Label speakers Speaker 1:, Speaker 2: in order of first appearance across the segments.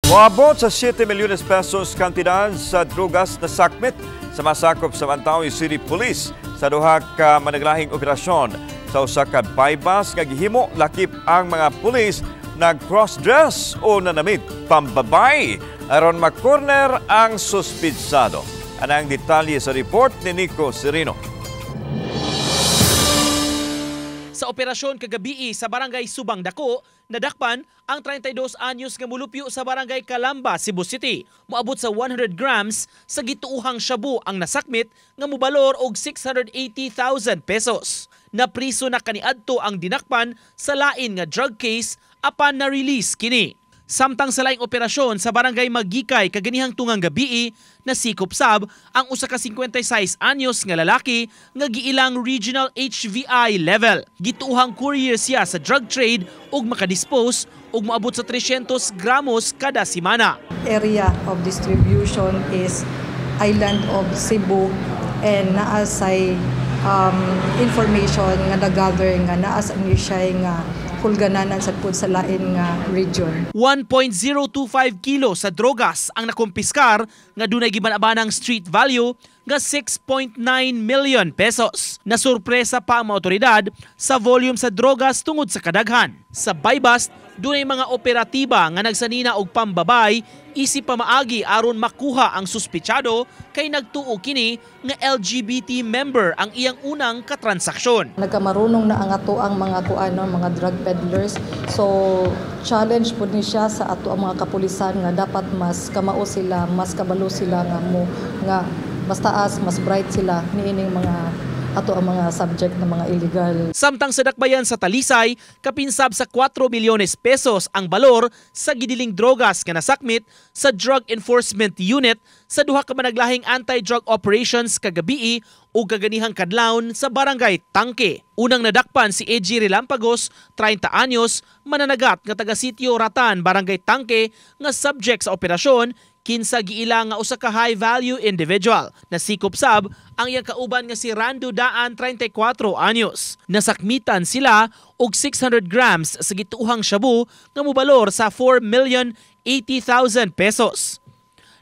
Speaker 1: Moabot sa 7 milyones pesos kantidad sa drugas na sakmit sa masakop sa Mantawi City Police sa duha ka managlahing operasyon. Sa usa ka bypass nga gihimo lakip ang mga pulis nag cross-dress o nanamit pambabay aron makorner ang suspitsado. Anang detalye sa report ni Nico Sereno.
Speaker 2: Sa operasyon kagabii sa Barangay Subang Dako, nadakpan ang 32 anyos nga mulupyo sa Barangay Calamba, Cebu City. Moabot sa 100 grams sa gituohang shabu ang nasakmit nga mobalor og 680,000 pesos. Napriso na kaniadto ang dinakpan sa lain nga drug case apan na-release kini. Samtang sa laing operasyon sa Barangay Magikay kaganihang tungang gabii, nasikop sab ang usa ka 56 anyos nga lalaki nga giilang regional HVI level. Gituohang courier siya sa drug trade ug makadispose ug moabot sa 300 gramos kada semana.
Speaker 3: Area of distribution is island of Cebu and naa say information nga na-gather nga naa sa siya nga hulgananan sa pud sa lain nga region.
Speaker 2: 1.025 kilo sa drogas ang nakumpiskar nga dunay giban-abanang street value nga 6.9 million pesos. Nasurpresa pa ang mga otoridad sa volume sa drogas tungod sa kadaghan. Sa buy-bust, dunay mga operatiba nga nagsanina og pambabay isip pamaagi aron makuha ang suspitsado kay nagtuo kini nga LGBT member ang iyang unang katransaksyon.
Speaker 3: Nagkamarunong na ang ato ang mga kuano, mga drug peddlers. So challenge pud ni siya sa ato ang mga kapulisan nga dapat mas kamao sila, mas kabalo sila nga mo nga mas taas, mas bright sila niining mga ato ang mga subject ng mga illegal.
Speaker 2: Samtang sa dakbayan sa Talisay, kapinsab sa 4 milyones pesos ang balor sa gidiling drogas nga nasakmit sa Drug Enforcement Unit sa duha ka managlahing anti-drug operations kagabii ug kaganihang kadlawon sa Barangay Tangke. Unang nadakpan si AG Relampagos, 30 anyos, mananagat nga taga Sitio Ratan, Barangay Tangke nga subject sa operasyon kinsa giila nga usa ka high value individual. Nasikop sab ang iyang kauban nga si Rando Daan, 34 anyos. Nasakmitan sila og 600 grams sa gituohang shabu nga mobalor sa 4,080,000 pesos.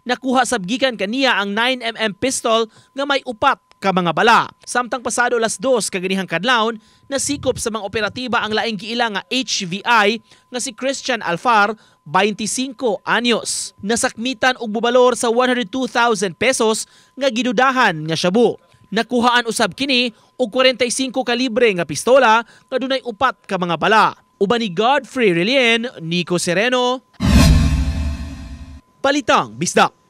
Speaker 2: Nakuha sab gikan kaniya ang 9 mm pistol nga may upat ka mga bala. Samtang pasado alas 2 kaganihang kadlawon, nasikop sa mga operatiba ang laing giila nga HVI nga si Christian Alfar, 25 anyos. Nasakmitan og mobalor sa 102,000 pesos nga gidudahan nga shabu. Nakuhaan usab kini og 45 kalibre nga pistola nga dunay upat ka mga bala. Uban ni Godfrey Relien, Nico Sereno, Balitang Bisdak.